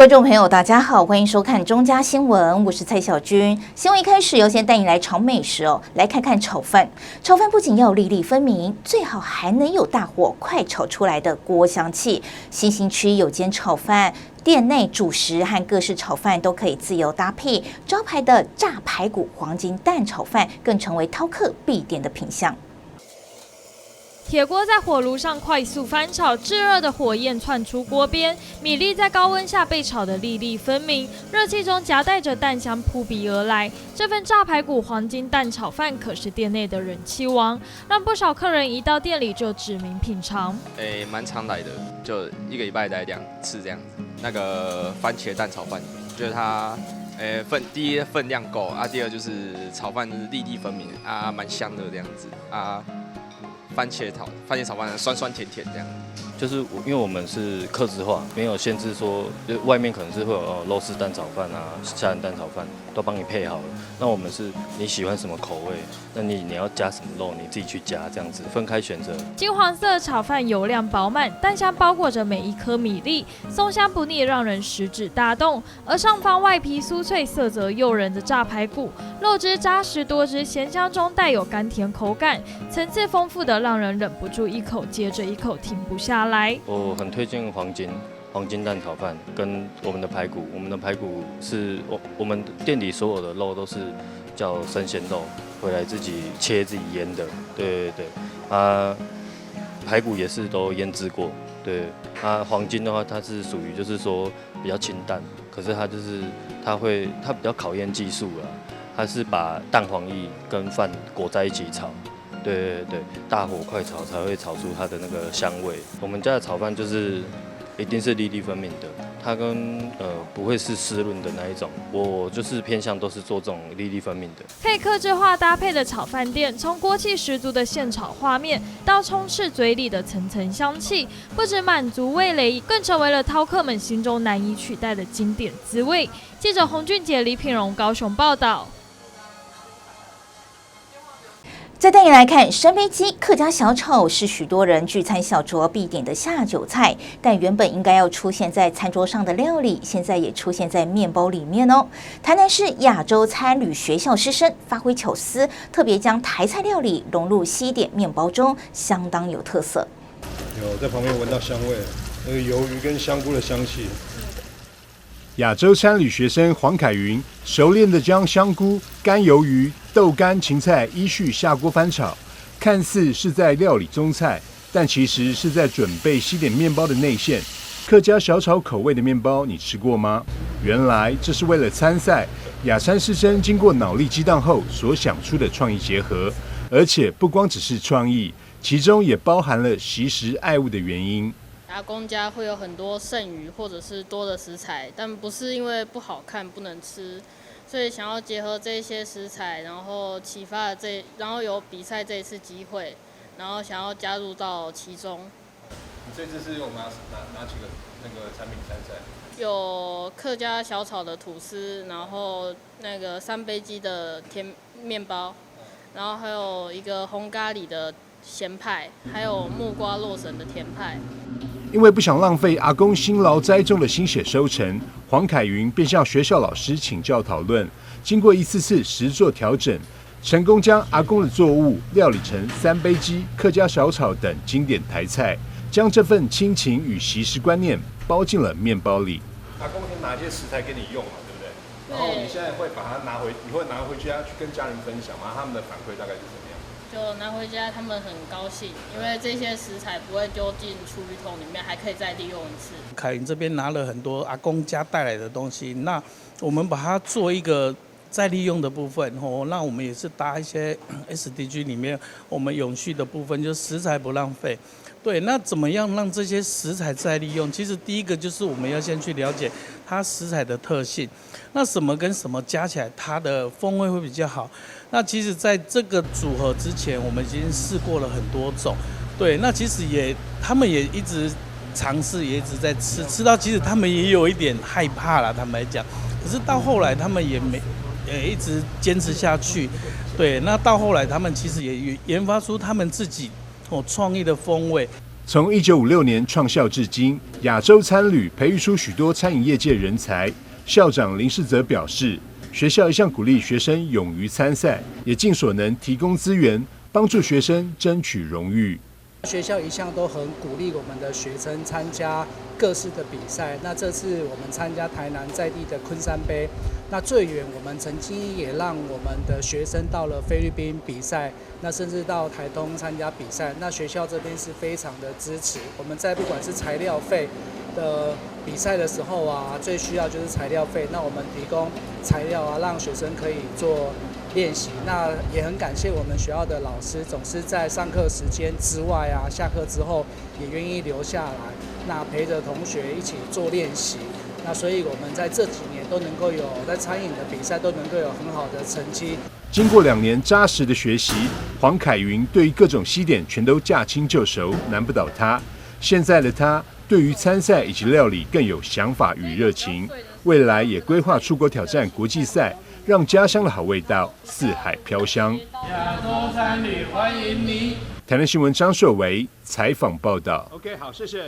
觀眾朋友，大家好，歡迎收看中嘉新聞，我是蔡小君。新聞一開始，要先帶你來嘗美食哦，來看看炒飯。炒飯不僅要粒粒分明，最好還能有大火快炒出來的鍋香氣。新興區有間炒飯店內，主食和各式炒飯都可以自由搭配，招牌的炸排骨黃金蛋炒飯更成為饕客必點的品項。鐵鍋在火爐上快速翻炒，炙熱的火焰竄出鍋邊，米粒在高溫下被炒得粒粒分明，熱氣中夾帶着蛋香撲鼻而來。這份炸排骨黃金蛋炒飯可是店內的人氣王，讓不少客人一到店裡就指名品嘗。欸，蠻常來的，就一個禮拜來兩次這樣子。那個番茄蛋炒飯，就是它，欸，第一分量夠啊，第二就是炒飯粒粒分明啊，蠻香的這樣子啊。番茄炒飯酸酸甜甜這樣。就是因為我們是客製化，沒有限制說，就外面可能是會有肉絲蛋炒飯啊、蝦仁蛋炒飯都幫你配好了。那我們是你喜歡什麼口味，那你要加什麼肉，你自己去加，這樣子分開選擇。金黃色炒飯油亮飽滿，蛋香包裹着每一顆米粒，鬆香不膩，讓人食指大動。而上方外皮酥脆、色澤誘人的炸排骨，肉質紮實多汁，鹹香中帶有甘甜口感，層次豐富的讓人忍不住一口接着一口停不下來。我很推薦黃金蛋炒飯跟我們的排骨，我們的排骨是我們店裡所有的肉都是叫生鮮肉，回來自己切自己醃的，對對對，啊，排骨也是都醃製過，對，啊，黃金的話它是屬於就是說比較清淡，可是它就是它比較考驗技術啦，它是把蛋黃液跟飯裹在一起炒。對對對，大火快炒才會炒出它的那個香味。我們家的炒飯就是一定是粒粒分明的，它跟不會是濕潤的那一種。我就是偏向都是做這種粒粒分明的。可以客製化搭配的炒飯店，從鍋氣十足的現炒畫面，到充斥嘴裡的層層香氣，不止滿足味蕾，更成為了饕客們心中難以取代的經典滋味。記者洪俊杰、李品榮高雄報道。再帶你來看三杯雞客家小炒是許多人聚餐小酌必點的下酒菜，但原本應該要出現在餐桌上的料理，現在也出現在麵包裡面哦。台南市亞洲餐旅學校師生發揮巧思，特別將台菜料理融入西點麵包中，相當有特色。有在旁邊聞到香味，那個魷魚跟香菇的香氣。亞洲餐旅學生黃凱雲熟練地將香菇、乾魷魚、豆乾、芹菜依序下鍋翻炒，看似是在料理中菜，但其實是在準備西點麵包的內餡。客家小炒口味的麵包，你吃過嗎？原來這是為了參賽，亞餐師生經過腦力激盪後所想出的創意結合，而且不光只是創意，其中也包含了惜食愛物的原因。阿公家會有很多剩餘或者是多的食材，但不是因為不好看不能吃，所以想要結合這些食材，然後啟發了這，然後有比賽這一次機會，然後想要加入到其中。你這次是用哪幾個那個產品參賽？有客家小炒的吐司，然後那個三杯雞的甜麵包，然後還有一個紅咖喱的鹹派，還有木瓜洛神的甜派。因為不想浪費阿公辛勞栽種的心血收成，黃凱雲便向學校老師請教討論。經過一次次實作調整，成功將阿公的作物料理成三杯雞、客家小炒等經典台菜，將這份親情與惜食觀念包進了麵包裡。阿公先拿一些食材給你用嘛，對不對？然後你現在會把它拿回，你會拿回家去跟家人分享嗎？他們的反饋大概是怎麼樣？就拿回家，他們很高興，因為這些食材不會丟進廚餘桶裡面，還可以再利用一次。凱雲這邊拿了很多阿公家帶來的東西，那我們把它做一個再利用的部分，哦，那我們也是搭一些 SDG 裡面我們永續的部分，就是食材不浪費。對，那怎麼樣讓這些食材再利用？其實第一個就是我們要先去了解它食材的特性，那什麼跟什麼加起來，它的風味會比較好。那其實在這個組合之前，我們已經試過了很多種。對，那其實也他們也一直嘗試，也一直在吃，吃到其實他們也有一點害怕了，坦白講。可是到後來，他們也沒也一直堅持下去。對，那到後來，他們其實也研發出他們自己哦創意的風味。從1956年創校至今，亞洲餐旅培育出許多餐飲業界人才。校長林世澤表示，學校一向鼓勵學生勇於參賽，也盡所能提供資源，幫助學生爭取榮譽。學校一向都很鼓勵我們的學生參加各式的比賽。那這次我們參加台南在地的昆山盃，那最遠我們曾經也讓我們的學生到了菲律賓比賽，那甚至到台東參加比賽。那學校這邊是非常的支持。我們在不管是材料費的比賽的時候啊，最需要就是材料費。那我們提供材料啊，讓學生可以做練習。那也很感謝我們學校的老師，總是在上課時間之外啊，下課之後也願意留下來，那陪着同學一起做練習。那所以我們在這幾年都能夠有在餐飲的比賽都能夠有很好的成績。經過2年扎實的學習，黃凱雲對於各種西點全都駕輕就熟，難不倒他。現在的他對於參賽以及料理更有想法與熱情，未來也規劃出國挑戰國際賽，讓家鄉的好味道四海飄香。亞洲餐旅歡迎你。台南新聞張碩維採訪報道。OK，好，謝謝。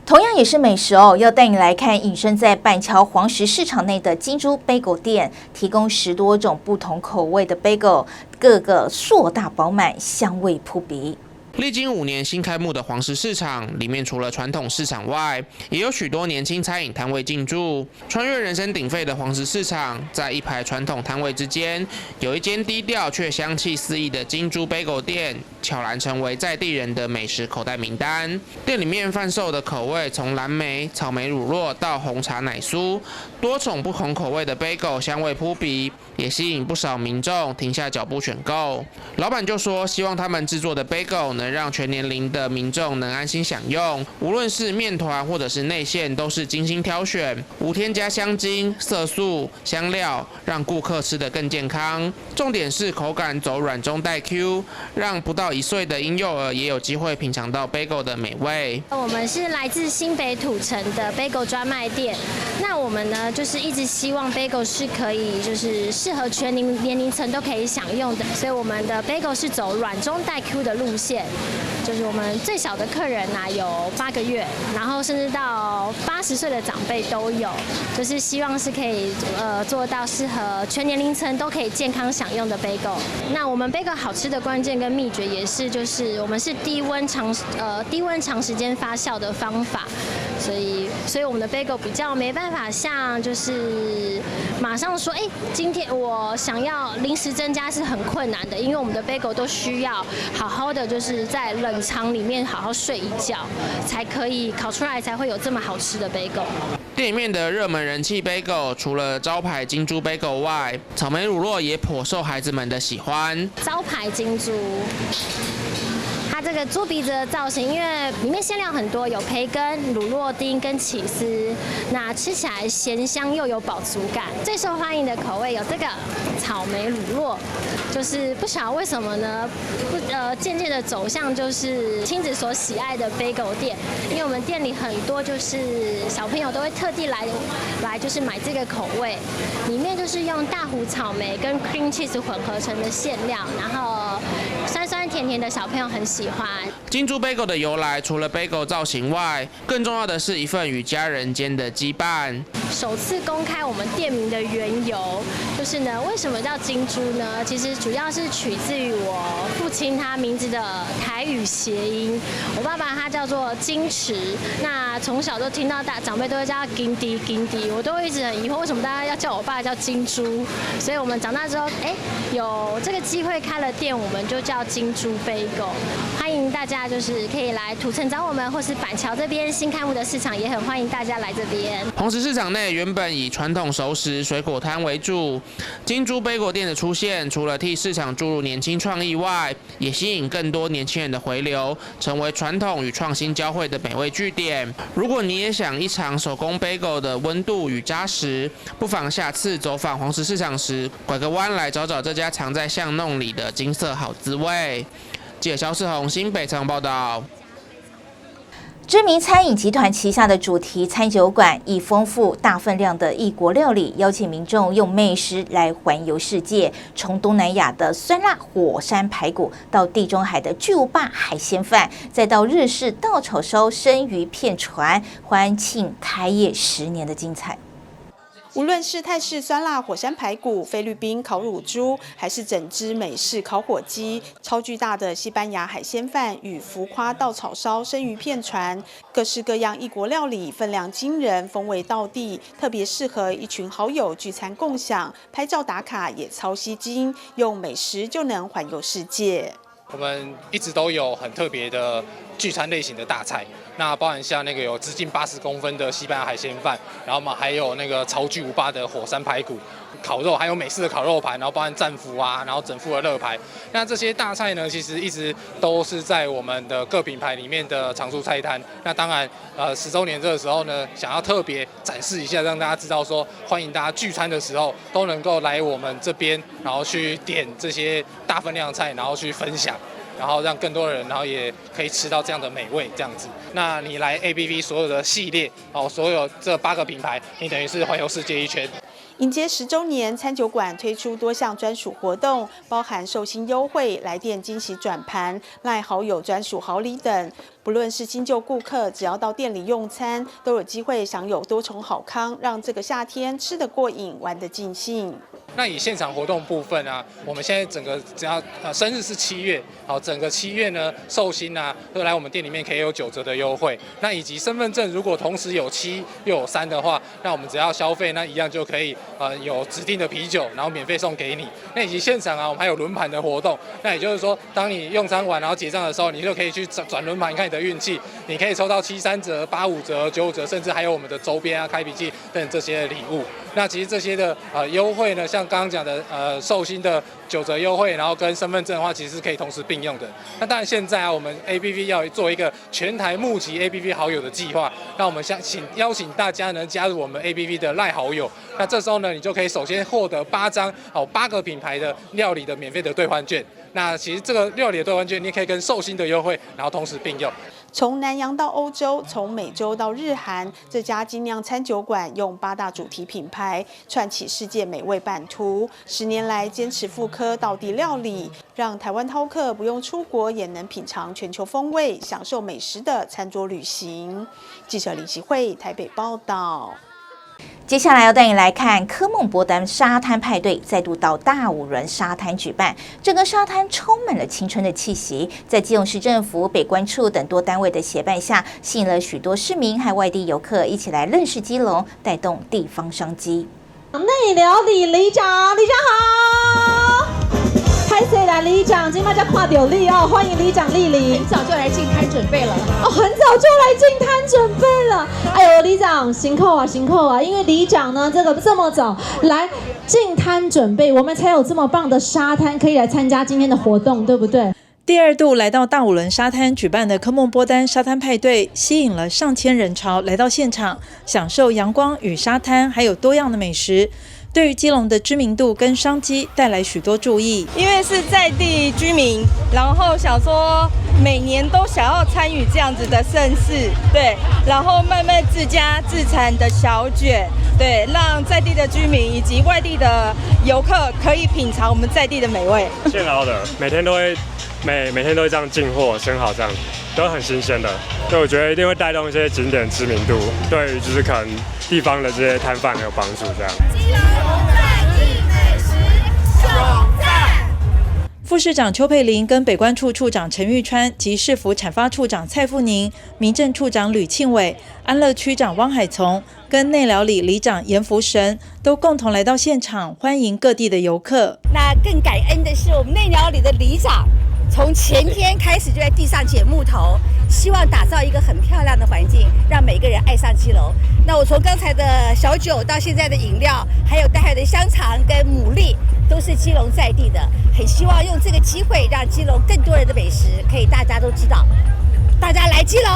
同樣也是美食哦，要帶你來看隱身在板橋黃石市場內的金珠貝果店，提供10多種不同口味的貝果，個個碩大飽滿，香味撲鼻。歷經5年新開幕的黃石市場，裡面除了傳統市場外，也有許多年輕餐飲攤位進駐。穿越人聲鼎沸的黃石市場，在一排傳統攤位之間，有一間低調卻香氣四溢的金珠貝果店，悄然成為在地人的美食口袋名單。店裡面販售的口味從藍莓、草莓乳酪到紅茶奶酥，多種不同口味的貝果香味撲鼻，也吸引不少民眾停下腳步選購。老闆就說，希望他們製作的貝果能讓全年齡的民眾能安心享用，無論是麵團或者是內餡，都是精心挑選，無添加香精、色素、香料，讓顧客吃得更健康。重點是口感走軟中帶 Q，讓不到1歲的嬰幼兒也有機會品嘗到貝果的美味。我們是來自新北土城的貝果專賣店，那我們呢，就是一直希望貝果是可以，就是適合全年齡層都可以享用的，所以我們的貝果是走軟中帶 Q 的路線。就是我們最小的客人啊，有8個月，然後甚至到80歲的長輩都有，就是希望是可以做到適合全年齡層都可以健康享用的貝果。那我們貝果好吃的關鍵跟秘訣也是，就是我們是低溫長時間發酵的方法，所以我們的貝果比較沒辦法像就是馬上說，哎，今天我想要臨時增加是很困難的，因為我們的貝果都需要好好的就是在冷藏裡面好好睡一覺，才可以烤出來，才會有這麼好吃的貝果。店裡面的熱門人氣貝果，除了招牌金珠貝果外，草莓乳酪也頗受孩子們的喜歡。招牌金珠，它這個豬鼻子的造型，因為裡面餡料很多，有培根、乳酪丁跟起司，那吃起來鹹香又有飽足感。最受歡迎的口味有這個草莓乳酪，就是不曉得為什麼呢？不漸漸的走向就是親子所喜愛的貝果店，因為我們店裡很多就是小朋友都會特地來就是買這個口味，裡面就是用大湖草莓跟 cream cheese 混合成的餡料，然後酸酸甜甜的，小朋友很喜歡。金珠貝果的由來，除了貝果造型外，更重要的是一份與家人間的羈絆。首次公開我們店名的緣由，就是呢，為什麼叫金珠呢？其實主要是取自於我父親他名字的台語諧音。我爸爸他叫做金池，那從小都聽到大長輩都會叫他金滴金滴，我都一直很疑惑為什麼大家要叫我爸叫金珠。所以我們長大之後，哎，有這個機會開了店，我們就叫金珠貝果。歡迎大家就是可以來土城找我們，或是板橋這邊新開幕的市場，也很歡迎大家來這邊。黃石市場內原本以傳統熟食水果攤為主，金珠貝果店的出現，除了替市場注入年輕創意外，也吸引更多年輕人的回流，成為傳統與創新交匯的美味據點。如果你也想一嘗手工貝果的溫度與扎實，不妨下次走訪黃石市場時，拐個彎來找找這家藏在巷弄裡的金色好滋味。記者蕭世宏新北採訪報道。知名餐饮集团旗下的主题餐酒馆，以丰富大分量的异国料理，邀请民众用美食来环游世界。从东南亚的酸辣火山排骨，到地中海的巨无霸海鲜饭，再到日式稻草烧生鱼片船，欢庆开业10年的精彩。无论是泰式酸辣火山排骨、菲律宾烤乳猪，还是整只美式烤火鸡，超巨大的西班牙海鲜饭与浮夸稻草烧生鱼片船，各式各样异国料理，分量惊人，风味道地，特别适合一群好友聚餐共享，拍照打卡也超吸睛，用美食就能环游世界。我们一直都有很特别的聚餐类型的大菜，那包含像那个有直径80公分的西班牙海鲜饭，然后嘛还有那个超巨无霸的火山排骨、烤肉，还有美式的烤肉盘，然后包含战斧啊，然后整副的乐排。那这些大菜呢，其实一直都是在我们的各品牌里面的常驻菜单。那当然，10周年这个时候呢，想要特别展示一下，让大家知道说，欢迎大家聚餐的时候都能够来我们这边，然后去点这些大分量菜，然后去分享。然后让更多的人，然后也可以吃到这样的美味，这样子。那你来 ABV 所有的系列哦，所有这八个品牌，你等于是环游世界一圈。迎接10周年，餐酒馆推出多项专属活动，包含寿星优惠、来电惊喜转盘、LINE 好友专属好礼等。不论是新旧顾客，只要到店里用餐，都有机会享有多重好康，让这个夏天吃得过瘾，玩得尽兴。那以现场活动部分啊，我们现在整个只要生日是七月，好，整个七月呢，寿星啊都来我们店里面可以有9折的优惠。那以及身份证如果同时有七又有三的话，那我们只要消费那一样就可以有指定的啤酒，然后免费送给你。那以及现场啊，我们还有轮盘的活动，那也就是说，当你用餐完然后结账的时候，你就可以去转转轮盘，看你的运气，你可以抽到73折、85折、95折，甚至还有我们的周边啊、开瓶器等这些礼物。那其实这些的优惠呢，像刚刚讲的寿星的9折优惠，然后跟身份证的话，其实是可以同时并用的。那当然现在啊，我们 ABV 要做一个全台募集 ABV 好友的计划，那我们想请邀请大家呢加入我们 ABV 的 LINE 好友。那这时候呢，你就可以首先获得8张哦八个品牌的料理的免费的兑换券。那其实这个料理的兑换券，你可以跟寿星的优惠，然后同时并用。从南洋到欧洲，从美洲到日韩，这家精酿餐酒馆用八大主题品牌串起世界美味版图。10年来坚持复刻道地料理，让台湾饕客不用出国也能品尝全球风味，享受美食的餐桌旅行。记者林习慧台北报道。接下来要带你来看科梦波丹沙滩派对再度到大武仑沙滩举办，整个沙滩充满了青春的气息。在基隆市政府、北关处等多单位的协办下，吸引了许多市民和外地游客一起来认识基隆，带动地方商机。内寮里里长，里长好！歹势啦，里长，今嘛才看著你哦，欢迎里长莅临。很早就来净滩准备了。哦，很早就来净滩准备了。哎呦，里长辛苦啊，辛苦啊！因为里长呢，这个这么早来净滩准备，我们才有这么棒的沙滩可以来参加今天的活动，对不对？第二度来到大武仑沙滩举办的科梦波丹沙滩派对，吸引了上千人潮来到现场，享受阳光与沙滩，还有多样的美食。对于基隆的知名度跟商机带来许多助益。因为是在地居民，然后想说每年都想要参与这样子的盛事，对，然后卖卖自家自产的小卷，对，让在地的居民以及外地的游客可以品尝我们在地的美味。现捞的，每天都会每天都会这样进货，生蚝这样，都很新鲜的。对，我觉得一定会带动一些景点知名度，对于就是可能地方的这些摊贩很有帮助这样。基隆在地美食熊赞。副市长邱佩玲跟北关处处长陈玉川及市府产发处长蔡富宁、民政处长吕庆伟、安乐区长汪海从跟内寮里里长严福神都共同来到现场，欢迎各地的游客。那更感恩的是，我们内寮里的里长从前天开始就在地上捡木头，希望打造一个很漂亮的环境，让每个人爱上基隆。那我从刚才的小酒到现在的饮料，还有带来的香肠跟牡蛎，都是基隆在地的。很希望用这个机会，让基隆更多人的美食可以大家都知道。大家来基隆，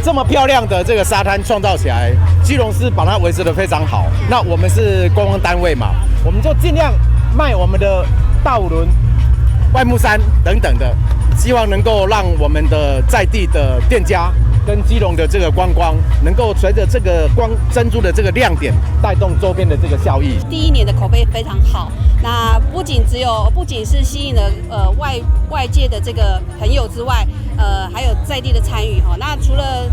这么漂亮的这个沙滩创造起来，基隆市把它维持得非常好。那我们是观光单位嘛，我们就尽量卖我们的大武仑、外木山等等的，希望能够让我们的在地的店家跟基隆的這個觀光，能夠隨着這個光珍珠的這個亮點，帶動周邊的這個效益。第一年的口碑非常好，那不僅只有不僅是吸引了外界的這個朋友之外，還有在地的參與哈。那除了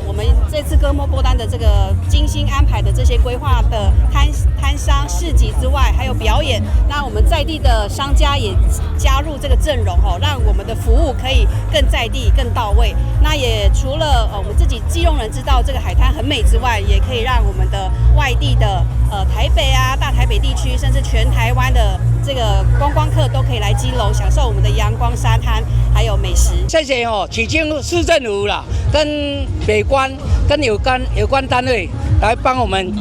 我們這次割莫波丹的這個精心安排的這些規劃的攤商市集之外，還有表演，那我們在地的商家也加入這個陣容吼，讓我們的服務可以更在地、更到位。那也除了我們自己基隆人知道這個海灘很美之外，也可以讓我們的外地的台北啊、大台北地區，甚至全台灣的這個觀光客都可以來基隆享受我們的陽光沙灘還有美食。謝謝哦，市政市政府啦，跟北關跟有關單位來幫我們，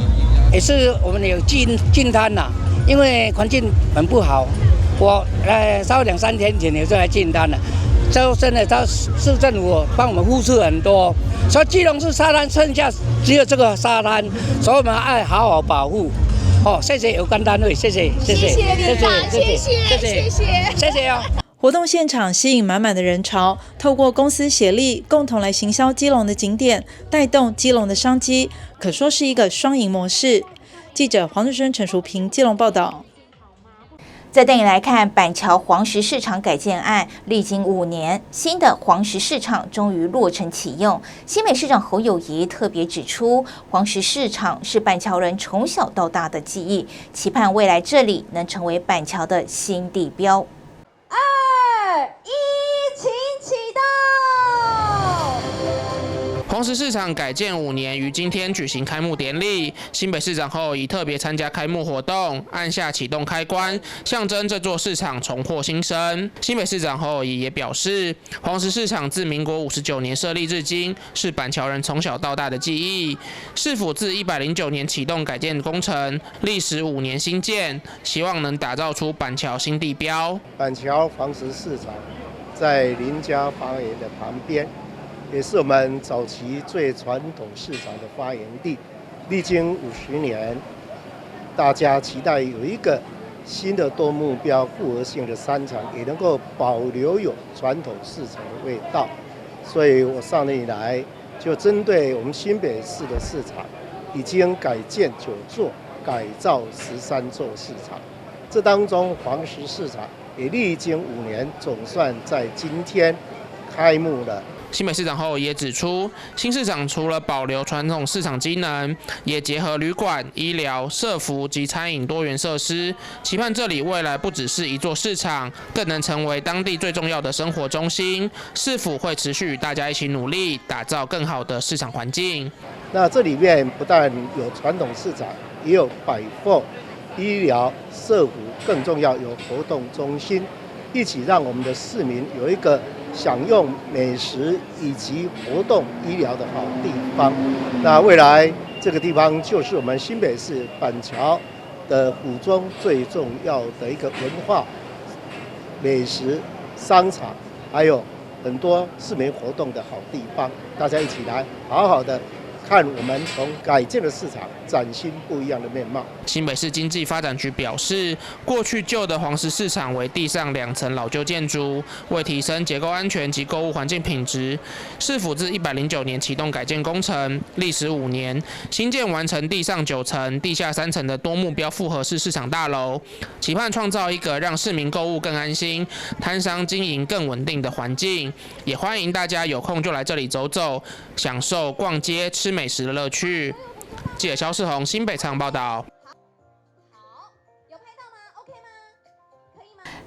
也是我們有淨灘啦，因為環境很不好。我稍微2、3天前也是來淨灘了，就真的到市政府幫我們付出很多，所以基隆市沙灘剩下只有這個沙灘，所以我們愛好好保護。哦，謝謝有關單位，謝謝謝謝謝謝謝謝謝謝謝謝哦。活動現場吸引滿滿的人潮，透過公司協力，共同來行銷基隆的景點，帶動基隆的商機，可說是一個雙贏模式。記者黃志生、陳淑平，基隆報道。再帶你來看板橋黃石市場改建案，歷經5年，新的黃石市場終於落成啟用。新北市長侯友宜特別指出，黃石市場是板橋人從小到大的記憶，期盼未來這裡能成為板橋的新地標。 2、1，請啟動。黃石市場改建5年，於今天舉行開幕典禮。新北市長侯友宜特別參加開幕活動，按下啟動開關，象徵這座市場重獲新生。新北市長侯友宜也表示，黃石市場自民國59年設立至今，是板橋人從小到大的記憶。市府自109年啟動改建工程，歷時5年興建，希望能打造出板橋新地標。板橋黃石市場在林家花園的旁邊。也是我們早期最傳統市場的發源地，歷經50年，大家期待有一個新的多目標複合性的商場，也能夠保留有傳統市場的味道。所以我上任以來，就針對我們新北市的市場，已經改建9座，改造13座市場。這當中黃石市場也歷經5年，總算在今天開幕了。新北市長侯友宜也指出，新市場除了保留傳統市場機能，也結合旅館、醫療、社服及餐飲多元設施，期盼這裡未來不只是一座市場，更能成為當地最重要的生活中心。市府會持續與大家一起努力，打造更好的市場環境。那這裡面不但有傳統市場，也有百貨、醫療、社服，更重要有活動中心，一起讓我們的市民有一個享用美食以及活動醫療的好地方。那未來這個地方就是我們新北市板橋的府中最重要的一個文化、美食、商場，還有很多市民活動的好地方。大家一起來好好的看我們從改建的市場嶄新不一樣的面貌。新北市經濟發展局表示，過去舊的黃石市場為地上2層老舊建築，為提升結構安全及購物環境品質，市府自109年啟動改建工程，歷時5年，新建完成地上9層、地下3層的多目標複合式市場大樓，期盼創造一個讓市民購物更安心、攤商經營更穩定的環境。也歡迎大家有空就來這裡走走，享受逛街、吃美食的樂趣。記者蕭世宏新北場報道。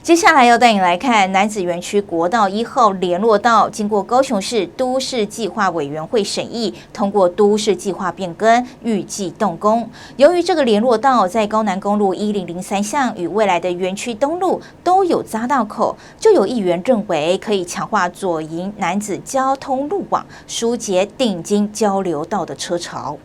接下來要帶你來看楠梓園區國道1號聯絡道，經過高雄市都市計劃委員會審議，通過都市計劃變更，預計動工。由於這個聯絡道在高南公路1003巷與未來的園區東路都有匝道口，就有議員認為可以強化左營楠梓交通路網，疏解頂金交流道的車潮。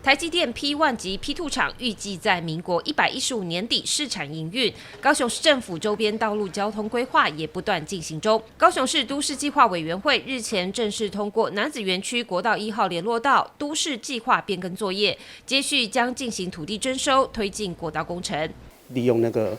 台積電 P1 及 P2 廠預計在民國115年底試產營運。高雄市政府周邊道路交通規劃也不斷進行中。高雄市都市計劃委員會日前正式通過楠梓園區國道1號聯絡道都市計劃變更作業，接續將進行土地徵收，推進國道工程。利用那個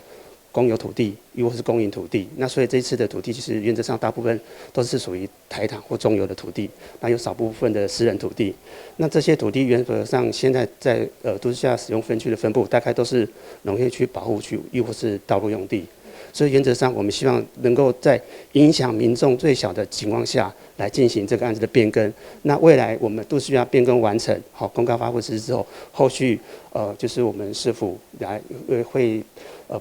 公有土地，抑或是公营土地。那所以這次的土地其實原則上大部分都是屬於台糖或中油的土地，那有少部分的私人土地。那這些土地原則上現在在都市計劃使用分區的分布，大概都是農業區、保護區，抑或是道路用地。所以原則上，我們希望能夠在影響民眾最小的情況下來進行這個案子的變更。那未來我們都市計劃變更完成，好公告發布實施之後，後續就是我們市府來會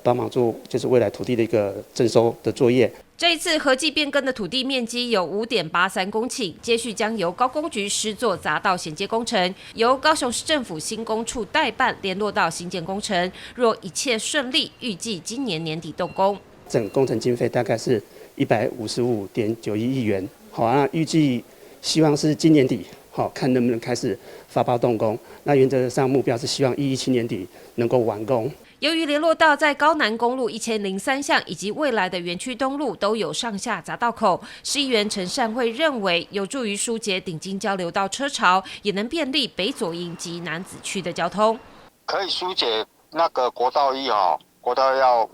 幫忙做，就是未來土地的一個徵收的作業。這一次合計變更的土地面積有5.83公頃，接續將由高工局施作匝道銜接工程，由高雄市政府興工處代辦聯絡道興建工程。若一切順利，預計今年年底動工。整個工程經費大概是155.91億元，好啊，預計希望是今年底，好看能不能開始發包動工。那原則上目標是希望117年底能夠完工。由於聯絡道在高南公路1003巷以及未來的園區東路都有上下匝道口，市議員陳善惠認為有助於疏解頂金交流道車潮，也能便利北左營及楠梓區的交通。可以疏解那個國道1號，國道要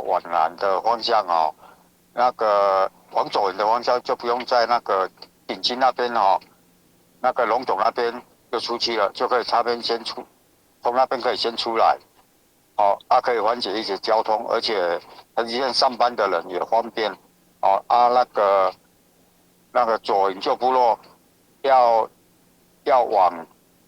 往南的方向哦，那個往左營的方向就不用在那個頂金那邊哦，那個龍總那邊就出去了，就可以擦邊先出，從那邊可以先出來。哦，啊，可以緩解一些交通，而且台積電上班的人也方便。哦，啊，那個左營舊部落要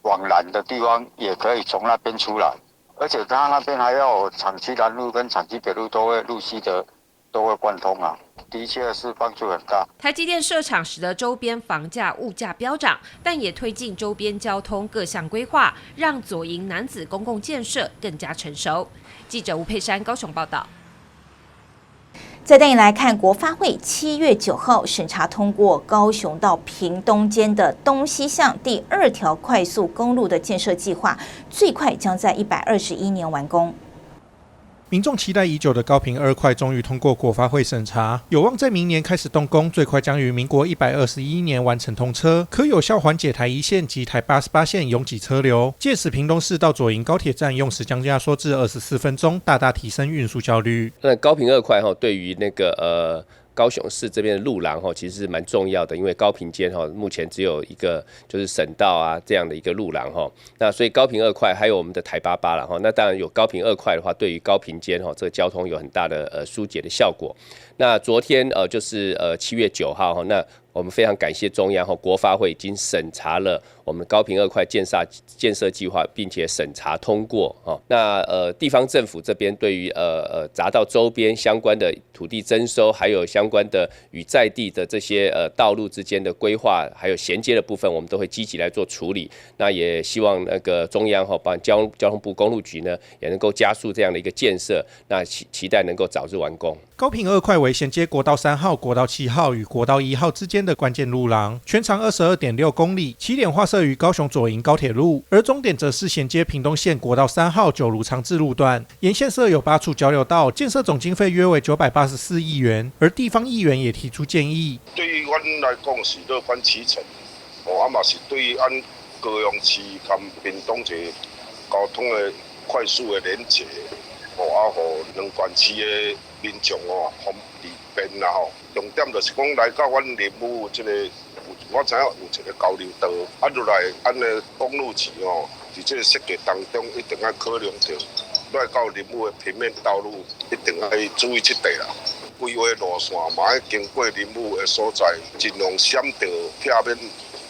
往南的地方，也可以從那邊出來。而且他那邊還要有廠區南路跟廠區北路都會陸續的都會貫通啊，的確是幫助很大。台積電設廠使得周邊房價物價飆漲，但也推進周邊交通各項規劃，讓左營楠梓公共建設更加成熟。記者吳佩珊高雄報道。再帶你來看，國發會7月9號審查通過高雄到屏東間的東西向第二條快速公路的建設計劃，最快將在121年完工。民眾期待已久的高屏二快終於通過國發會審查，有望在明年開始動工，最快將於民國121年完成通車，可有效緩解台一線及台88線擁擠車流。屆時屏東市到左營高鐵站用時將壓縮至24分鐘，大大提升運輸效率。那高屏二快哈，對於那個高雄市這邊的路廊哈，其實是蠻重要的，因為高屏間哈目前只有一個就是省道啊這樣的一個路廊哈，那所以高屏二快還有我們的台八八了哈，那當然有高屏二快的話，對於高屏間哈這個交通有很大的疏解的效果。那昨天就是7月9號哈，那我們非常感謝中央和國發會已經審查了我們高屏二快建設計劃，並且審查通過哦。那地方政府這邊對於匝道周邊相關的土地徵收，還有相關的與在地的這些道路之間的規劃，還有銜接的部分，我們都會積極來做處理。那也希望那個中央哈，包括交通部公路局呢，也能夠加速這樣的一個建設。那期待能夠早日完工。高屏二快為銜接國道3號、國道7號與國道1號之間的關鍵路廊，全長22.6公里，起點劃設於高雄左營高鐵路，而終點則是銜接屏東縣國道3號九如長治路段。沿線設有8處交流道，建設總經費約為984億元。而地方議員也提出建議，對於阮來講是樂觀其成，哦，啊嘛是對於阮高雄市佮屏東這個交通的快速的連結，哦，啊，予兩縣市的民眾哦方便啦吼。重點就是講來到阮林武這個，我知影有一個交流道，啊，落來按呢公路市哦，佇這個設計當中一定愛考量著，來到林武的平面道路一定愛注意這塊啦。規劃路線嘛愛經過林武的所在，盡量閃著避免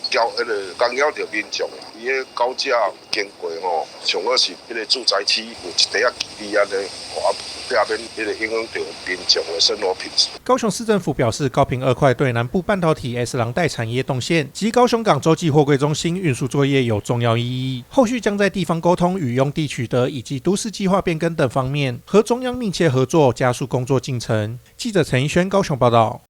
交彼個干擾著民眾。伊个高架經過吼，上好是彼個住宅區有一塊仔距離按呢，啊，避免彼個影響著民眾的生活品質。高雄市政府表示，高屏二快對南部半導體 S 廊帶產業動線及高雄港洲際貨櫃中心運輸作業有重要意義。後續將在地方溝通與用地取得以及都市計劃變更等方面，和中央密切合作，加速工作進程。記者陳奕軒高雄報道。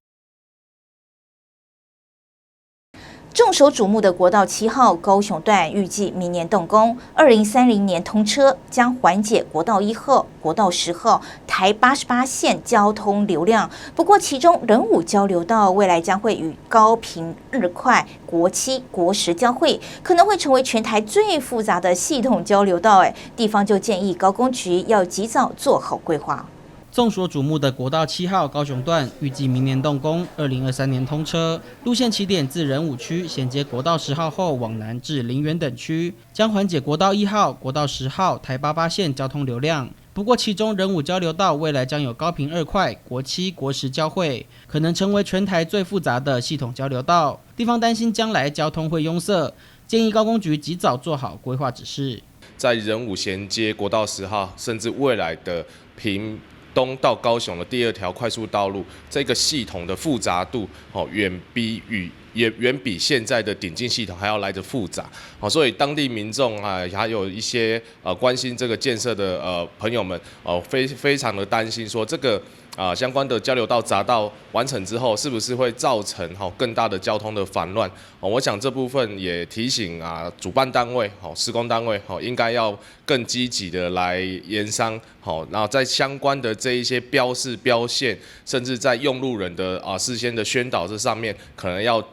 眾所矚目的國道7號高雄段預計明年動工，2030年通車，將緩解國道1號、國道10號、台88線交通流量。不過，其中仁武交流道未來將會與高屏二快、國7、國10交匯，可能會成為全台最複雜的系統交流道。哎，地方就建議高工局要及早做好規劃。眾所矚目的國道7號高雄段預計明年動工，2023年通車。路線起點自仁武區銜接國道10號後往南至林園等區，將緩解國道1號、國道10號、台88線交通流量。不過，其中仁武交流道未來將有高屏2塊、國7、國10交匯，可能成為全台最複雜的系統交流道。地方擔心將來交通會擁塞，建議高工局及早做好規劃指示。在仁武銜接國道十號，甚至未來的屏東到高雄的第二條快速道路，這個系統的複雜度，哦，遠比現在的鼎金系統還要來得複雜，哦，所以當地民眾啊，還有一些關心這個建設的朋友們，哦，非常的擔心，說這個啊相關的交流道匝道完成之後，是不是會造成哈更大的交通的煩亂？哦，我想這部分也提醒啊主辦單位、好施工單位，好應該要更積極的來研商，好，然後在相關的這一些標示標線，甚至在用路人的啊事先的宣導這上面，可能要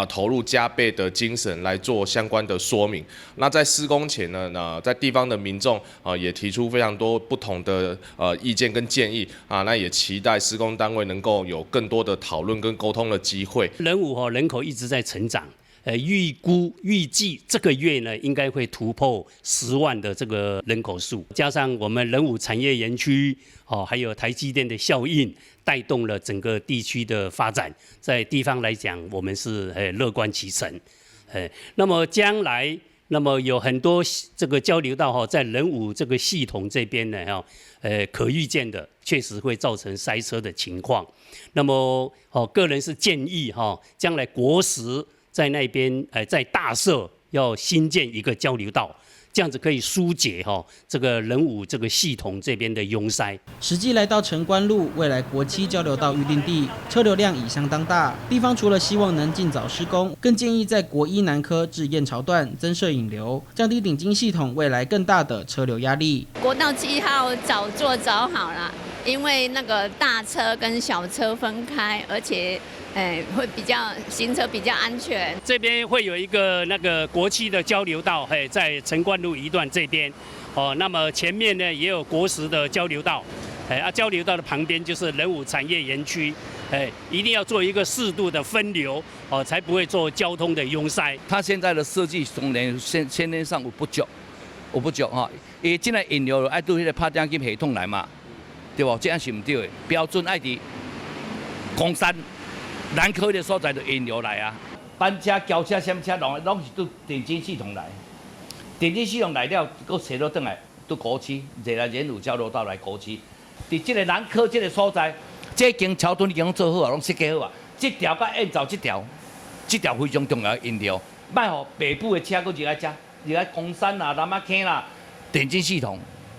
投入加倍的精神來做相關的說明。那在施工前呢，那在地方的民眾啊也提出非常多不同的意見跟建議啊，那也期待施工單位能夠有更多的討論跟溝通的機會。仁武哈人口一直在成長，預估預計這個月呢應該會突破10萬的這個人口數，加上我們仁武產業園區哦，還有台積電的效應，帶動了整個地區的發展，在地方來講，我們是樂觀其成，那麼將來，那麼有很多這個交流道哈，在仁武這個系統這邊呢，哈，可預見的確實會造成塞車的情況。那麼，哦，個人是建議哈，將來國十在那邊，在大社要新建一個交流道。這樣子可以疏解哈這個仁武這個系統這邊的擁塞。實際來到城關路，未來國七交流道預定地，車流量已相當大。地方除了希望能盡早施工，更建議在國一南科至燕巢段增設引流，降低鼎金系統未來更大的車流壓力。國道7號早做早好啦，因為那個大車跟小車分開，而且會比較行車比較安全。這邊會有一個那個國七的交流道，嘿，在城關路一段這邊，哦，那麼前面呢也有國十的交流道，哎啊，交流道的旁邊就是仁武產業園區，哎，一定要做一個適度的分流，哦，才不會做交通的擁塞。它現在的設計當然先天上有不足，有不足哈，伊這個引流愛對彼個拍點金系統來嘛，對無？這樣是毋對的，標準愛佇岡山南科的所在就引流來啊，班車、轎車、啥物車攏是對鼎金系統來。鼎金系統來了，閣切落轉來，對國七，入來仁武交流道來國七。佇這個南科這個所在，這間橋墩已經做好啊，攏設計好啊。這條佮燕巢這條，這條非常重要的引流，莫予北部的車閣入來遮，入來岡山啦、南仔坑啦，鼎金系統，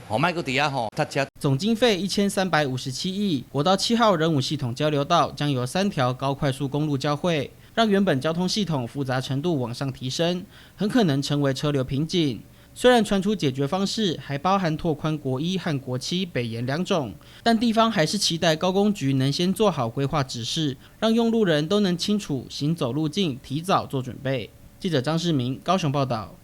吼，莫閣佇遐吼塞車。總經費1357億，國道7號仁武系統交流道將由三條高快速公路交匯，讓原本交通系統複雜程度往上提升，很可能成為車流瓶頸。雖然傳出解決方式還包含拓寬國一和國七北延兩種，但地方還是期待高工局能先做好規劃指示，讓用路人都能清楚行走路徑，提早做準備。記者張世明高雄報道。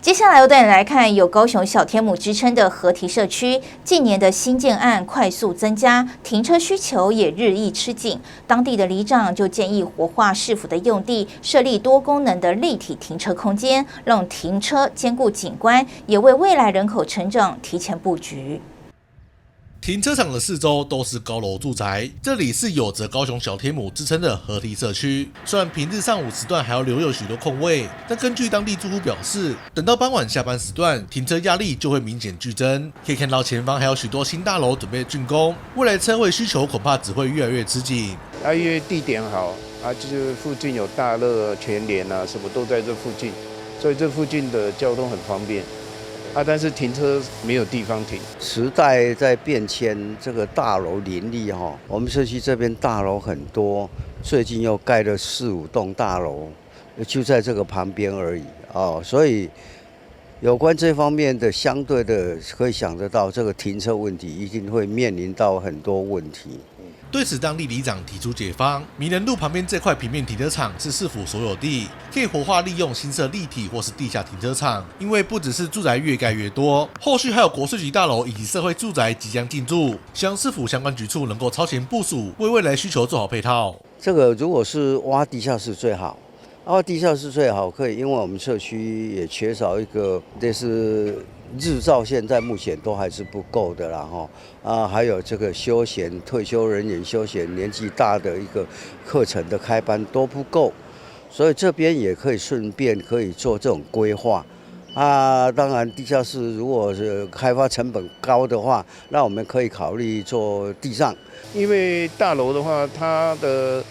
接下來我帶你來看有高雄小天母之稱的河堤社區，近年的新建案快速增加，停車需求也日益吃緊。當地的里長就建議活化市府的用地，設立多功能的立體停車空間，讓停車兼顧景觀，也為未來人口成長提前布局。停車場的四周都是高樓住宅，這裡是有着高雄小天母之稱的河堤社區。雖然平日上午時段還要留有許多空位，但根據當地住戶表示，等到傍晚下班時段，停車壓力就會明顯劇增。可以看到前方還有許多新大樓準備竣工，未來車位需求恐怕只會越來越吃緊。啊，因為地點好啊，就是附近有大樂、全聯啊，什麼都在這附近，所以這附近的交通很方便。啊，但是停車沒有地方停。時代在變遷，這個大樓林立哈，我們社區這邊大樓很多，最近又蓋了四五棟大樓，就在這個旁邊而已哦，所以有關這方面的相對的，可以想得到，這個停車問題一定會面臨到很多問題。对此，当地里长提出解方：名人路旁边这块平面停车场是市府所有地，可以活化利用，新设立体或是地下停车场。因为不只是住宅越盖越多，后续还有国税局大楼以及社会住宅即将进驻，希望市府相关局处能够超前部署，为未来需求做好配套。这个如果是挖地下室最好，挖地下室最好可以，因为我们社区也缺少一个类似。日照现在目前都还是不够的啦，哈啊，还有这个休闲退休人员休闲年纪大的一个课程的开班都不够，所以这边也可以顺便可以做这种规划啊。当然，地下室如果是开发成本高的话，那我们可以考虑做地上。因为大楼的话，它的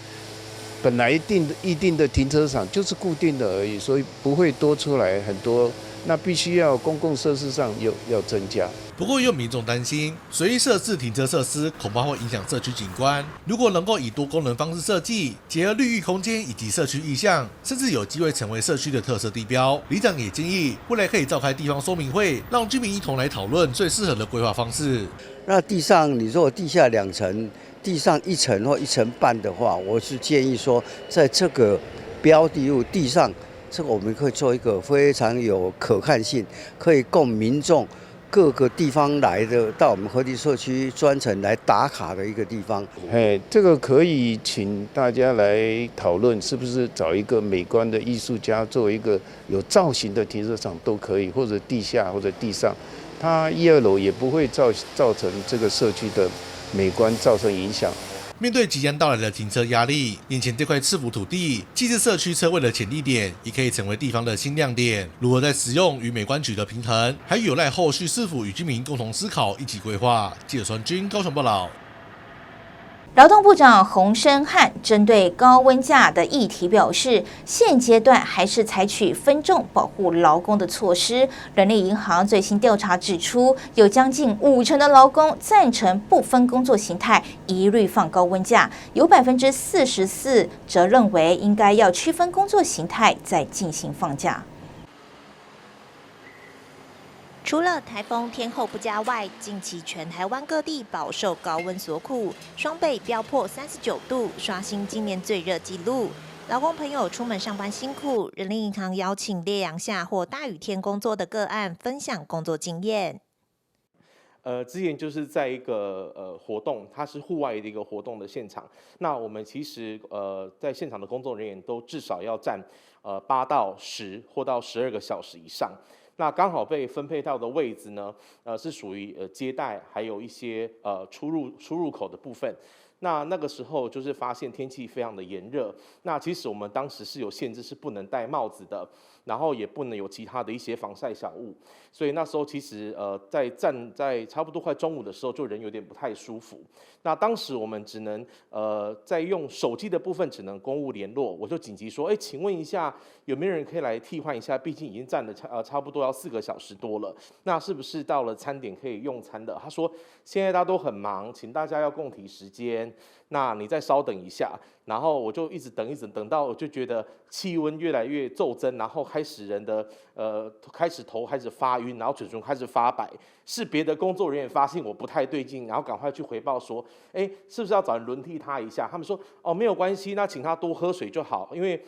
本来一定的停车场就是固定的而已，所以不会多出来很多。那必须要公共设施上有要增加。不过，有民众担心，随意设置停车设施恐怕会影响社区景观。如果能够以多功能方式设计，结合绿意空间以及社区意象，甚至有机会成为社区的特色地标。里长也建议，未来可以召开地方说明会，让居民一同来讨论最适合的规划方式。那地上，你如果地下两层，地上一层或一层半的话，我是建议说，在这个标的物地上。这个我们可以做一个非常有可看性，可以供民众各个地方来的到我们河堤社区专程来打卡的一个地方。嘿，这个可以请大家来讨论，是不是找一个美观的艺术家做一个有造型的停车场都可以，或者地下或者地上，它一二楼也不会造成这个社区的美观造成影响。面对即将到来的停车压力，眼前这块市府土地既是社区车位的潜力点，也可以成为地方的新亮点。如何在实用与美观取得平衡，还有赖后续市府与居民共同思考，一起规划。记者传军高雄报道。劳动部长洪申翰针对高温假的议题表示，现阶段还是采取分众保护劳工的措施。人力银行最新调查指出，有将近5成的劳工赞成不分工作形态一律放高温假，有44%则认为应该要区分工作形态再进行放假。除了台风天候不佳外，近期全台湾各地饱受高温所苦，双北飙破39度，刷新今年最热纪录。劳工朋友出门上班辛苦，人力银行邀请烈阳下或大雨天工作的个案分享工作经验。之前就是在一个活动，它是户外的一个活动的现场。那我们其实在现场的工作人员都至少要站8到10或到12个小时以上。那刚好被分配到的位置呢，是属于接待还有一些出入口的部分。那那个时候就是发现天气非常的炎热。那其实我们当时是有限制，是不能戴帽子的，然后也不能有其他的一些防晒小物。所以那时候其实在站在差不多快中午的时候，就人有点不太舒服。那当时我们只能在用手机的部分只能公务联络，我就紧急说，哎，请问一下有没有人可以来替换一下？毕竟已经站了差不多要4个小时多了，那是不是到了餐点可以用餐的？他说现在大家都很忙，请大家要共体时艰。那你再稍等一下，然后我就一直等，一直等到我就觉得气温越来越骤增，然后开始人的开始头开始发晕，然后嘴唇开始发白，是别的工作人员发现我不太对劲，然后赶快去回报说，哎，是不是要找人轮替他一下？他们说哦，没有关系，那请他多喝水就好，因为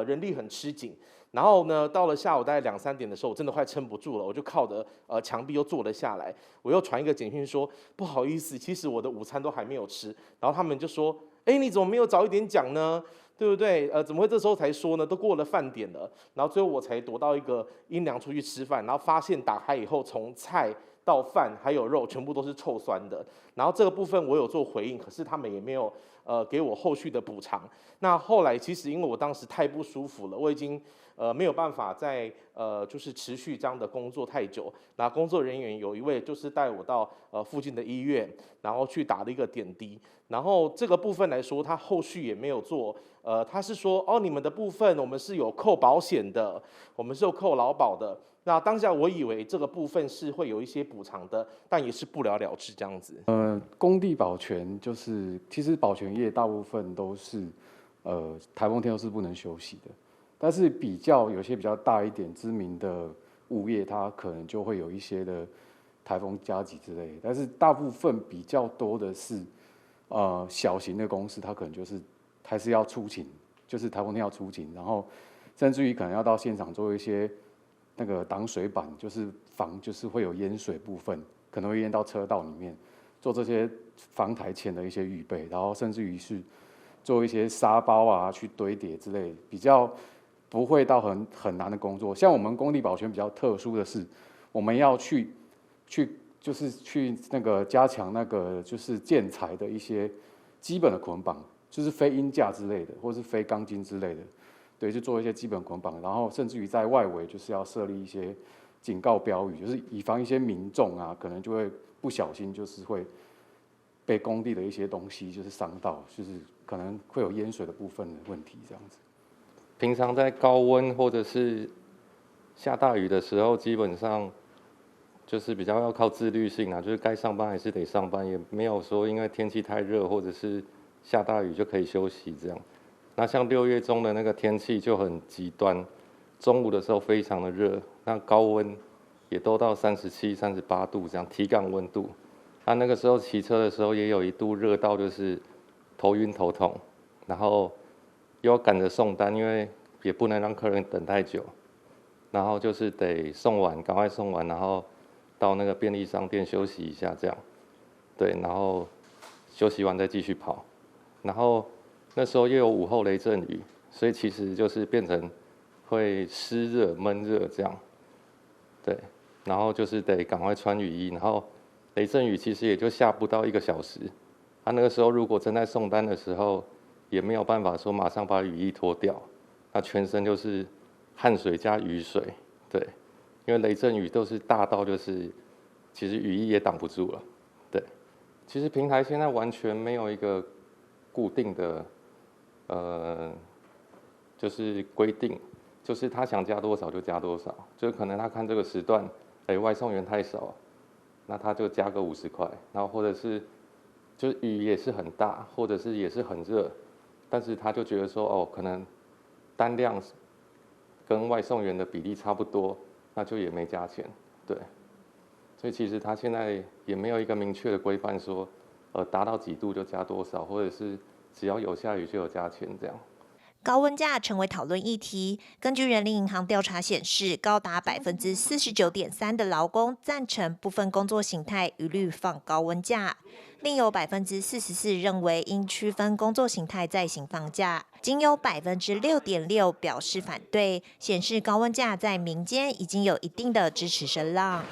人力很吃紧。然后呢，到了下午大概两三点的时候，我真的快撑不住了，我就靠着墙壁又坐了下来。我又传一个简讯说，不好意思，其实我的午餐都还没有吃。然后他们就说，哎，你怎么没有早一点讲呢？对不对？怎么会这时候才说呢？都过了饭点了。然后最后我才躲到一个阴凉处去吃饭，然后发现打开以后，从菜到饭还有肉，全部都是臭酸的。然后这个部分我有做回应，可是他们也没有给我后续的补偿。那后来其实因为我当时太不舒服了，我已经没有办法再就是持续这样的工作太久。那工作人员有一位就是带我到附近的医院，然后去打了一个点滴。然后这个部分来说，他后续也没有做。他是说哦，你们的部分我们是有扣保险的，我们是有扣劳保的。那当下我以为这个部分是会有一些补偿的，但也是不了了之这样子。工地保全就是，其实保全业大部分都是，台风天都是不能休息的。但是比较有些比较大一点知名的物业，它可能就会有一些的台风加给之类的。但是大部分比较多的是，小型的公司，它可能就是还是要出勤，就是台风天要出勤，然后甚至于可能要到现场做一些那个挡水板，就是防就是会有淹水部分，可能会淹到车道里面，做这些防台前的一些预备，然后甚至于是做一些沙包啊去堆叠之类，比较不会到很难的工作。像我们工地保全比较特殊的是，我们要去就是去那个加强那个就是建材的一些基本的捆绑，就是非鹰架之类的，或是非钢筋之类的，对，就做一些基本捆绑，然后甚至于在外围就是要设立一些警告标语，就是以防一些民众啊，可能就会不小心就是会被工地的一些东西就是伤到，就是可能会有淹水的部分的问题这样子。平常在高温或者是下大雨的时候，基本上就是比较要靠自律性啊，就是该上班还是得上班，也没有说因为天气太热或者是下大雨就可以休息这样。那像6月中的那个天气就很极端，中午的时候非常的热，那高温也都到37、38度这样体感温度。那个时候骑车的时候也有一度热到就是头晕头痛，然后又要赶着送单，因为也不能让客人等太久，然后就是得送完，赶快送完，然后到那个便利商店休息一下这样，对，然后休息完再继续跑，然后那时候又有午后雷阵雨，所以其实就是变成会湿热闷热这样，对，然后就是得赶快穿雨衣，然后雷阵雨其实也就下不到一个小时，他那个时候如果正在送单的时候，也没有办法说马上把雨衣脱掉，那全身就是汗水加雨水，对，因为雷阵雨都是大到就是，其实雨衣也挡不住了，对。其实平台现在完全没有一个固定的，就是规定，就是他想加多少就加多少，就是可能他看这个时段，哎，外送员太少，那他就加个50块，然后或者是，就是雨也是很大，或者是也是很热，但是他就觉得说，哦，可能单量跟外送员的比例差不多，那就也没加钱，对。所以其实他现在也没有一个明确的规范说，达到几度就加多少，或者是只要有下雨就有加钱这样。高温假成为讨论议题。根据人力银行调查显示，高达49.3%的劳工赞成不分工作形态一律放高温假，另有44%认为应区分工作形态再行放假，仅有6.6%表示反对，显示高温假在民间已经有一定的支持声浪。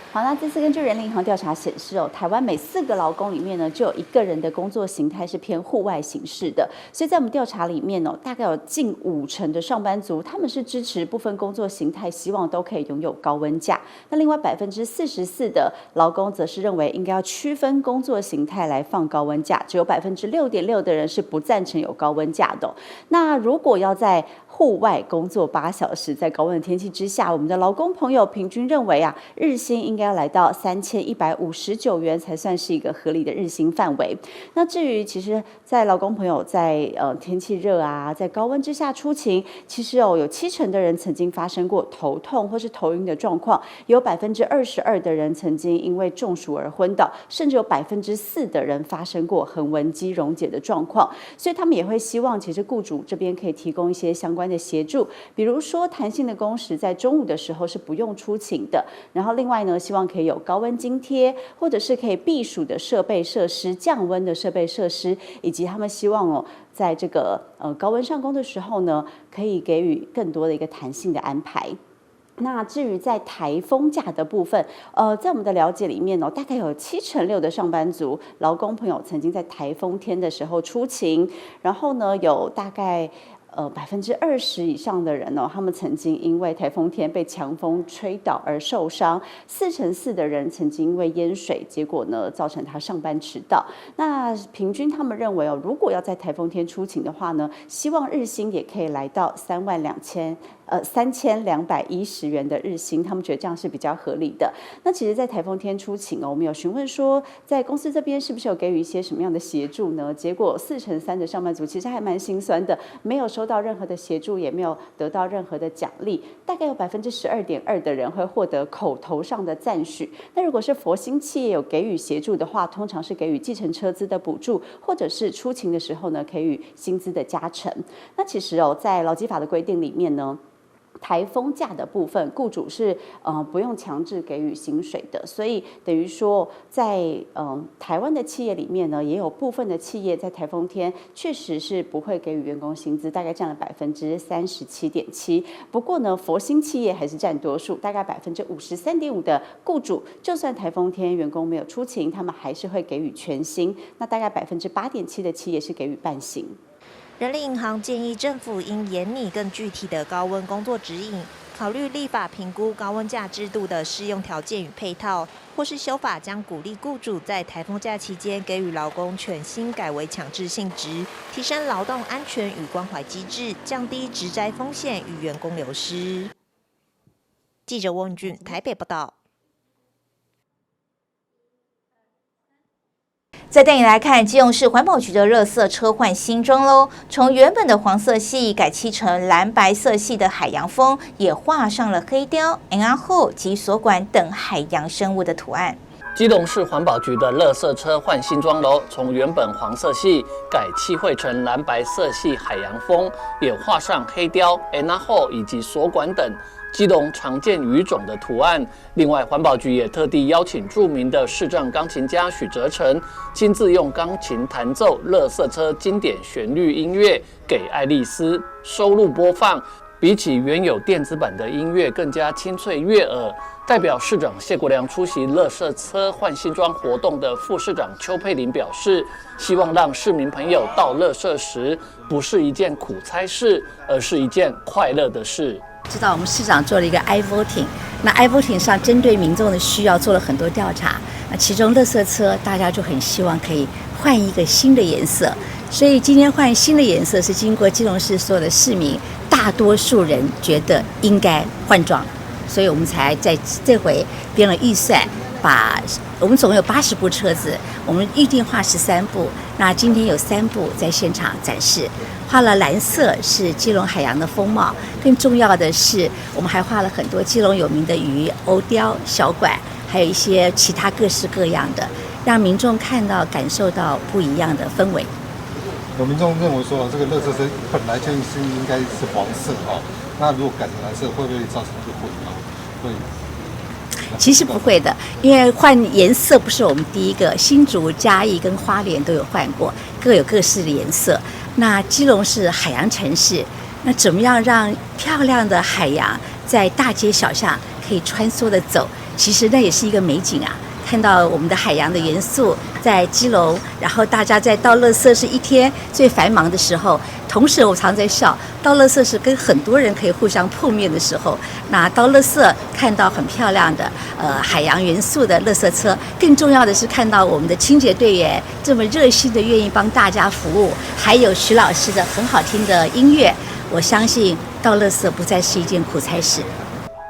好，那这次根据人力银行调查显示哦，台湾每四个劳工里面呢，就有一个人的工作形态是偏户外形式的。所以在我们调查里面哦，大概有近5成的上班族他们是支持不分工作形态，希望都可以拥有高温假。那另外44%的劳工则是认为应该要区分工作形态来放高温假，只有6.6%的人是不赞成有高温假的。那如果要在户外工作8小时，在高温的天气之下，我们的劳工朋友平均认为啊，日薪应该要来到3159元才算是一个合理的日薪范围。那至于其实，在劳工朋友在天气热啊，在高温之下出勤，其实哦有7成的人曾经发生过头痛或是头晕的状况，有22%的人曾经因为中暑而昏倒，甚至有4%的人发生过横纹肌溶解的状况。所以他们也会希望，其实雇主这边可以提供一些相关的协助，比如说弹性的工时，在中午的时候是不用出勤的。然后另外呢，希望可以有高温津贴，或者是可以避暑的设备设施、降温的设备设施，以及他们希望哦，在这个高温上工的时候呢，可以给予更多的一个弹性的安排。那至于在台风假的部分，在我们的了解里面呢，大概有7.6%的上班族劳工朋友曾经在台风天的时候出勤，然后呢，有大概20%以上的人呢，他们曾经因为台风天被强风吹倒而受伤；4.4%的人曾经因为淹水，结果呢造成他上班迟到。那平均他们认为哦，如果要在台风天出勤的话呢，希望日薪也可以来到32,000。3210元的日薪，他们觉得这样是比较合理的。那其实，在台风天出勤哦，我们有询问说，在公司这边是不是有给予一些什么样的协助呢？结果43%的上班族其实还蛮心酸的，没有收到任何的协助，也没有得到任何的奖励。大概有12.2%的人会获得口头上的赞许。那如果是佛心企业有给予协助的话，通常是给予计程车资的补助，或者是出勤的时候呢，给予薪资的加成。那其实哦，在劳基法的规定里面呢，台风假的部分，雇主是不用强制给予薪水的，所以等于说在台湾的企业里面呢，也有部分的企业在台风天确实是不会给予员工薪资，大概占了37.7%。不过呢，佛心企业还是占多数，大概53.5%的雇主，就算台风天员工没有出勤，他们还是会给予全薪。那大概8.7%的企业是给予半薪。人力银行建议政府应研拟更具体的高温工作指引，考虑立法评估高温假制度的适用条件与配套，或是修法将鼓励雇主在台风假期间给予劳工全薪改为强制性质，提升劳动安全与关怀机制，降低职灾风险与员工流失。记者翁俊台北报道。再带你来看基隆市环保局的垃圾车换新装喽，从原本的黄色系改漆成蓝白色系的海洋风，也画上了黑鲷、蜊仔虎及锁管等海洋生物的图案。基隆市环保局的垃圾车换新装喽，从原本黄色系改漆绘成蓝白色系海洋风，也画上黑鲷、蜊仔虎以及锁管等基隆常见鱼种的图案。另外，环保局也特地邀请著名的视障钢琴家许哲成，亲自用钢琴弹奏垃圾车经典旋律音乐给爱丽丝收录播放。比起原有电子版的音乐更加清脆悦耳。代表市长谢国梁出席垃圾车换新装活动的副市长邱佩玲表示，希望让市民朋友倒垃圾时不是一件苦差事，而是一件快乐的事。知道我们市长做了一个 i-voting，那 i-voting 上针对民众的需要做了很多调查，那其中垃圾车大家就很希望可以换一个新的颜色，所以今天换新的颜色是经过基隆市所有的市民，大多数人觉得应该换装，所以我们才在这回编了预算，把我们总共有80部车子，我们预定画13部，那今天有3部在现场展示。画了蓝色是基隆海洋的风貌，更重要的是，我们还画了很多基隆有名的鱼、欧雕、小管，还有一些其他各式各样的，让民众看到、感受到不一样的氛围。有民众认为说，这个垃圾车本来就是应该是黄色哦，那如果改成蓝色，会不会造成一个混淆？会？其实不会的，因为换颜色不是我们第一个，新竹、嘉义跟花莲都有换过，各有各式的颜色。那基隆是海洋城市，那怎么样让漂亮的海洋在大街小巷可以穿梭的走？其实那也是一个美景啊。看到我们的海洋的元素在基隆，然后大家在倒垃圾是一天最繁忙的时候。同时，我常在笑，倒垃圾是跟很多人可以互相碰面的时候。那倒垃圾看到很漂亮的海洋元素的垃圾车，更重要的是看到我们的清洁队员这么热心的愿意帮大家服务，还有徐老师的很好听的音乐，我相信倒垃圾不再是一件苦差事。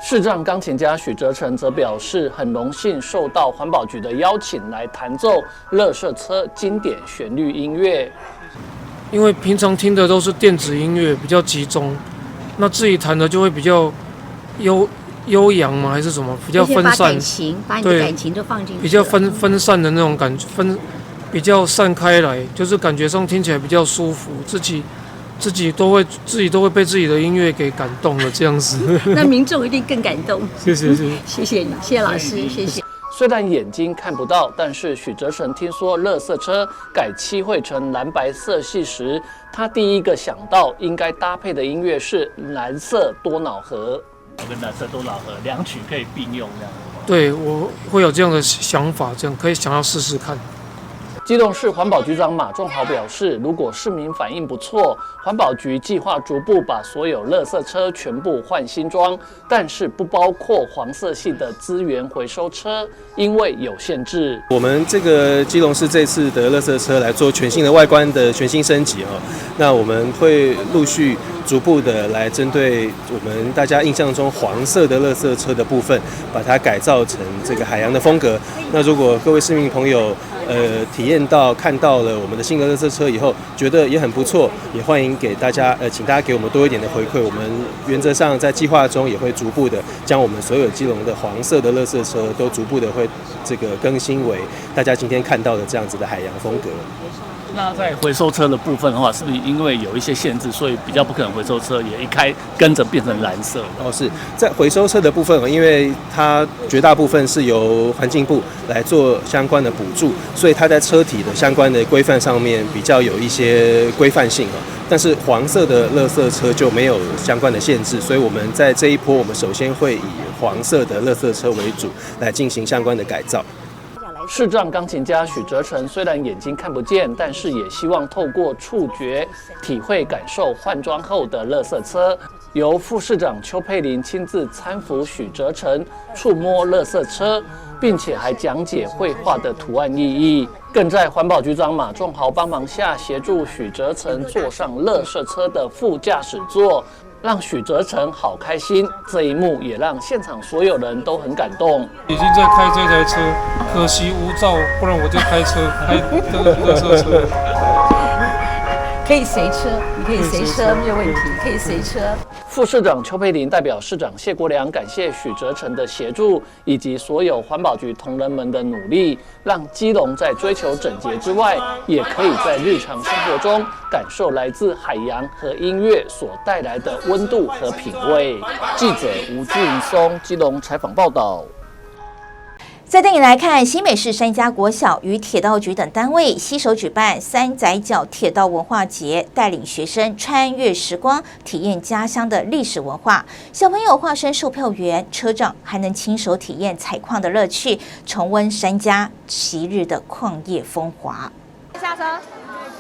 视障钢琴家许哲成则表示，很荣幸受到环保局的邀请来弹奏垃圾车经典旋律音乐。因为平常听的都是电子音乐，比较集中，那自己弹的就会比较悠扬嘛，还是什么？比较分散，感情，把你的感情都放进去，比较分散的那种感觉，比较散开来，就是感觉上听起来比较舒服，自己都会被自己的音乐给感动了，这样子。那民众一定更感动。谢谢谢谢，谢谢你，谢谢老师，谢谢。虽然眼睛看不到，但是许哲成听说垃圾车改漆绘成蓝白色系时，他第一个想到应该搭配的音乐是蓝色多瑙河。跟蓝色多瑙河两曲可以并用，这样。对，我会有这样的想法，这样可以想要试试看。基隆市环保局长马仲豪表示，如果市民反应不错，环保局计划逐步把所有垃圾车全部换新装，但是不包括黄色系的资源回收车，因为有限制。我们这个基隆市这次的垃圾车来做全新的外观的全新升级哦，那我们会陆续逐步的來針對我們大家印象中黃色的垃圾車的部分，把它改造成這個海洋的風格。那如果各位市民朋友，體驗到看到了我們的新的垃圾車以後，覺得也很不錯，也歡迎給大家，請大家給我們多一點的回饋。我們原則上在計劃中也會逐步的將我們所有基隆的黃色的垃圾車都逐步的會這個更新為大家今天看到的這樣子的海洋風格。那在回收車的部分的話，是不是因為有一些限制，所以比較不可能回收車也一開跟着變成藍色？哦，是在回收車的部分，因為它絕大部分是由環境部來做相關的補助，所以它在車體的相關的規範上面比較有一些規範性哦。但是黃色的垃圾車就沒有相關的限制，所以我們在這一波，我們首先會以黃色的垃圾車為主來進行相關的改造。視障鋼琴家許哲成雖然眼睛看不見，但是也希望透過觸覺體會感受換裝後的垃圾車。由副市長邱佩玲親自攙扶許哲成觸摸垃圾車，並且還講解繪畫的圖案意義。更在環保局長馬仲豪幫忙下，協助許哲成坐上垃圾車的副駕駛座。讓許哲成好開心，這一幕也讓現場所有人都很感動。已經在開這台車，可惜無照，不然我就開車開這個垃圾車。可以隨車，你可以隨車，沒有問題，可以隨車。副市長邱佩玲代表市長謝國樑感謝許哲成的協助，以及所有環保局同仁們的努力，讓基隆在追求整潔之外，也可以在日常生活中感受來自海洋和音樂所帶來的溫度和品味。記者吳俊松基隆採訪報道。再帶你來看，新北市三家國小與鐵道局等單位攜手舉辦三仔腳鐵道文化節，帶領學生穿越時光，體驗家鄉的歷史文化。小朋友化身售票員、車長，還能親手體驗採礦的樂趣，重溫三家昔日的礦業風華。下車。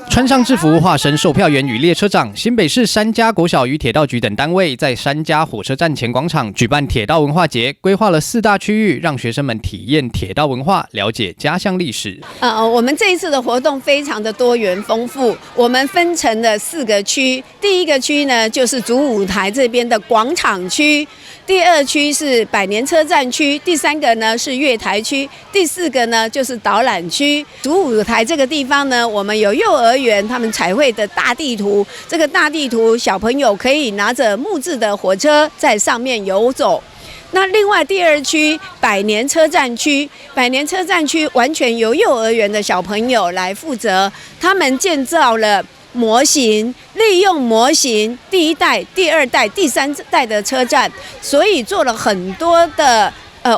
穿上制服，化身售票員與列車長。新北市三家國小與鐵道局等單位在三家火車站前廣場舉辦鐵道文化節，規劃了四大區域，讓學生們體驗鐵道文化，了解家鄉歷史。我們這一次的活動非常的多元豐富，我們分成了四個區。第一個區呢，就是主舞台這邊的廣場區；第二區是百年車站區；第三個呢是月台區；第四個呢就是導覽區。主舞台這個地方呢，我們有幼兒園他們彩繪的大地圖，這個大地圖小朋友可以拿着木質的火車在上面遊走。那另外第二區百年車站區，百年車站區完全由幼兒園的小朋友來負責，他們建造了模型，利用模型第一代、第二代、第三代的車站，所以做了很多的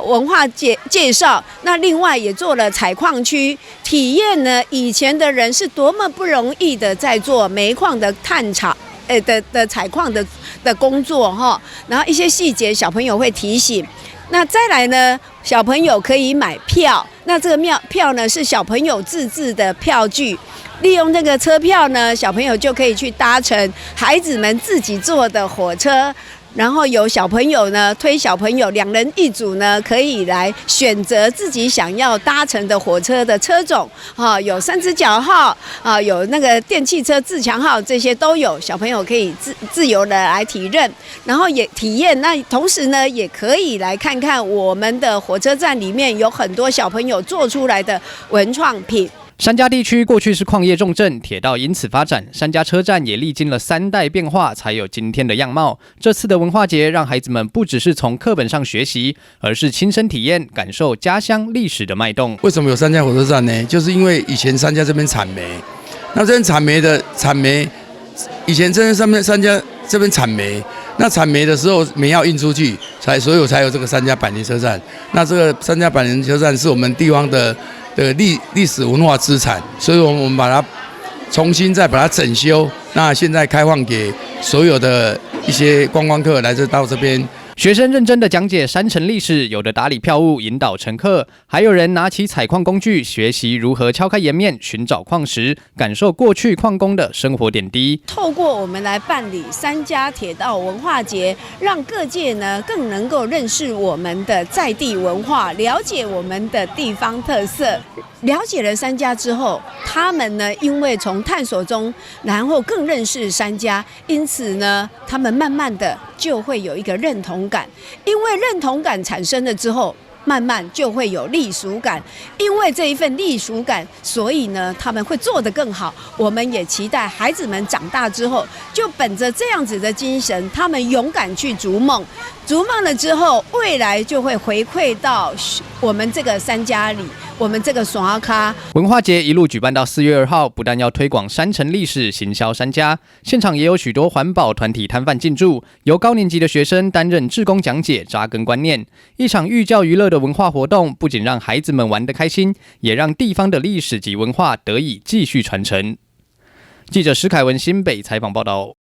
文化介紹，那另外也做了採礦區體驗呢。以前的人是多麼不容易的在做煤礦的探查，的採礦的工作哈。然後一些細節小朋友會提醒。那再來呢，小朋友可以買票，那這個票呢是小朋友自製的票據，利用這個車票呢，小朋友就可以去搭乘孩子們自己坐的火車。然後有小朋友呢推小朋友，兩人一組呢，可以來選擇自己想要搭乘的火車的車種，哈，有三只腳號啊，有那個電汽車自強號，這些都有，小朋友可以自由的來體認，然後也體驗。那同時呢，也可以來看看我們的火車站裡面有很多小朋友做出來的文創品。三家地區過去是礦業重鎮，鐵道因此發展。三家車站也歷經了三代變化，才有今天的樣貌。這次的文化節讓孩子們不只是從課本上學習，而是親身體驗，感受家鄉歷史的脈動。為什麼有三家火車站呢？就是因為以前三家這邊產煤，那這邊產煤的產煤，以前這邊上面三家這邊產煤，那產煤的時候煤要運出去，所以才有這個三家百年車站。那這個三家百年車站是我們地方的歷史文化資產，所以我們把它重新再把它整修，那現在開放給所有的一些觀光客來這到這邊。学生认真的讲解山城历史，有的打理票务、引导乘客，还有人拿起采矿工具学习如何敲开岩面寻找矿石，感受过去矿工的生活点滴。透过我们来办理三家铁道文化节，让各界呢更能够认识我们的在地文化，了解我们的地方特色。了解了三家之后，他们呢因为从探索中，然后更认识三家，因此呢，他们慢慢的就会有一个认同感。因为认同感产生了之后，慢慢就会有隶属感。因为这一份隶属感，所以呢，他们会做得更好。我们也期待孩子们长大之后，就本着这样子的精神，他们勇敢去逐梦，逐梦了之后，未来就会回馈到我们这个三家里，我们这个山跤。文化节一路举办到4月2号，不但要推广山城历史、行销山家，现场也有许多环保团体摊贩进驻，由高年级的学生担任志工讲解，扎根观念。一场寓教于乐的文化活动，不仅让孩子们玩得开心，也让地方的历史及文化得以继续传承。记者施凯文新北采访报道。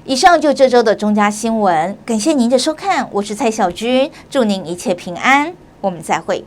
以上就这周的中嘉新闻，感谢您的收看，我是蔡小军，祝您一切平安，我们再会。